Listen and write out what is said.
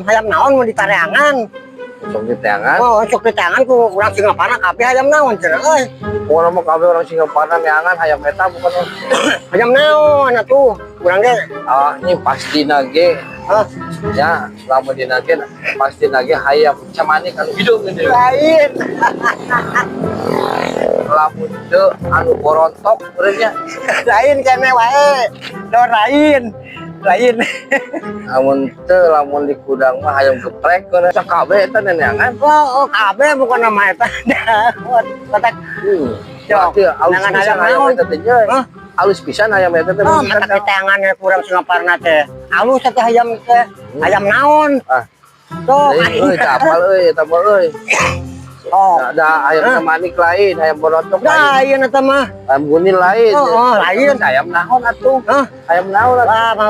Hayam naon mun ditareangan? Sok diteangan. Oh, sok diteangan ku urang Singaparna kabeh, hayam naon cenah euy. Pokoknya mah kabeh orang Singaparna neangan hayam eta bukan. Hayam naon atuh? Urang ge Ah, ini pasti nage. Hah? Ya, lamun dina ge pasti nage hayam camanik anu hideung gitu. Lain. Lamun teu anu borontok meureun nya. Lain kene wae. Do lain. Lain. Lamun teu, lamun di kudang mah hayam geprek kana. Sakabeh eta neangan. Oh, kabeh bukan nama eta. Kotak. Sok. Berarti alus Neangan pisan hayam hayam naon? Eta teh nya. Hah? Alus pisan hayam eta teh. Oh, Bener mata kan? Diteangan ku urang Singaparna teh. Alus teh hayam teh. Hayam naon? Ah. Sok. Euy, euy, teu apal euy eta mah euy. Oh. Ada ayam Hah? Camanik lain, ayam borontok lain, Lain eta mah. Ayam gunil lain. Oh, lain. Ayam naon atuh? Hah? Ayam naon atuh? Wah, mau.